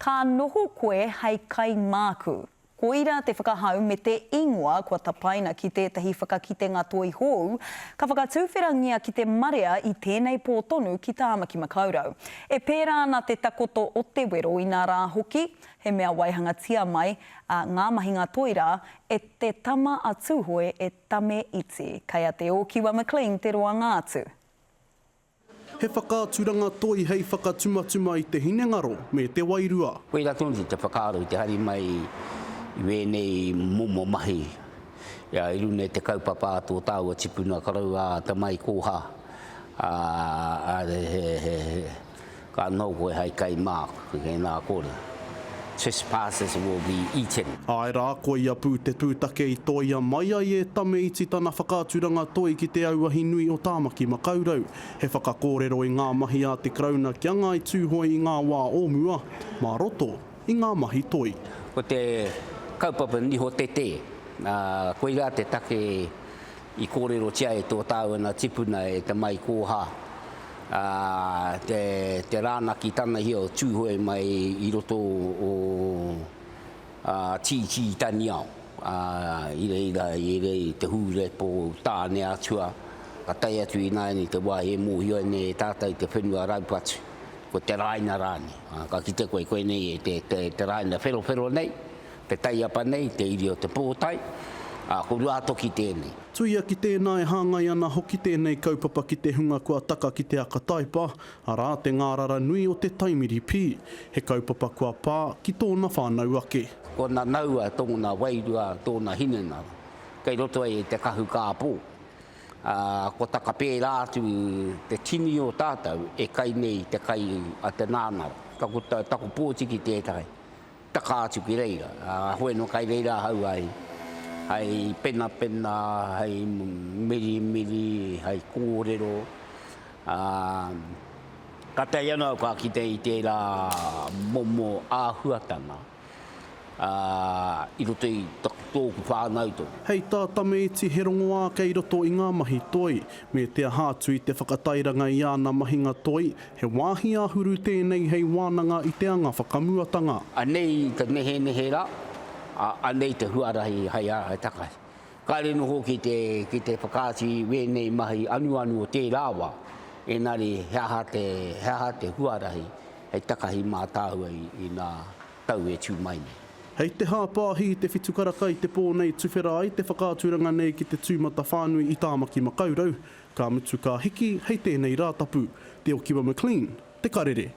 Ka noho koe hei kai māku. Koira te whakahau me te ingoa kua tapaina ki tētahi whakakitenga toi hou, ka whakatuwherangia ki te marea i tēnei pō tonu ki Tāmaki Makaurau. E pērā ana te takoto o te wero inā rā hoki, he mea waihangatia mai a ngā mahinga toi rā e te tama a Tūhoe e Tame Iti. Kei a Te Ōkiwa McLean te roanga atu. He whakaaturanga toi hei whakatumatuma i te hinengaro me te wairua. Koirā tonu te whakaaro i te hari mai i wēnei momo mahi i runga i te kaupapa a tō tāua tipuna koroua a Tamaikōha, ā, he. Ka noho koe hei kai māku, kei nā kore. Trespassers will be eaten. Āe rā, koia pū te pūtake i toia mai ai e Tame Iti tana whakaaturanga toi ki te auahi nui o Tāmaki Makaurau. He whakakōrero i ngā mahi a te Karauna ki a Ngāi Tūhoe i ngā wā o mua, mā roto i ngā mahi toi. Ko te kaupapa niho tetē, ā, koirā te take I kōrerotia e tō tāua nā tipuna e Te Maikōha, ā, te, te rānaki tanahia o Tūhoe mai i roto o, ā, Tītītaniao, ā, i reira, i reira te hūrepo tāne atua, ka tae atu ināianei te wāhi e mōhio ai nei e tātou te whenua raupatu, ko te rāina rānei. Ā, ka kite koe, koinei te, te, te rāina wherowhero nei, Te taiapa nei, te iri o te pōtae, ā, ko Ruātoki tēnei. Tuia ki tēnā e hāngai ana hoki tēnei kaupapa ki te hunga kua taka ki te aka taipa, arā, te ngārara nui o te taimiri pī. He kaupapa kua pā ki tōna whānau ake. Kua nanaua tōna wairua, tōna hinengaro, kei roto ai i te kahu kāpō. Ā, kua taka pērā atu te tini o tātou e kai nei i te kai a te nānara. Taku, taku pōtiki tētahi. Taka atu ki reira, ā, hoi anō kai reira ahau ai, hei penapena, hei mirimiri, hei kōrero, ā, ka tae anō au ka kite i tērā momo āhuatanga, ā, i roto i tōku whānau tonu. Hei tā Tame Iti he rongoā kei roto i ngā mahi toi, me te aha atu i te whakatairanga i āna mahinga toi, He wāhi āhuru tēnei hei wānanga i te anga whakamuatanga. Anei te nehenehe rā, ā, anei te huarahi hei āhei takahi. Kāre noho ki te, ki te whakaatu i wēnei mahi anuanu o tērā wā, engari he aha te, he aha te huarahi hei takahi mā tāua i, i ngā tau e tū mai nei. Hei te hāpāhi i te whitukaraka i te pō nei tuwhera ai te whakaaturanga nei ki te tūmatawhānui i Tāmaki Makaurau, Ka mutu ka hiki hei tēnei Rātapu. Te Okiwa McLean, Te Karere.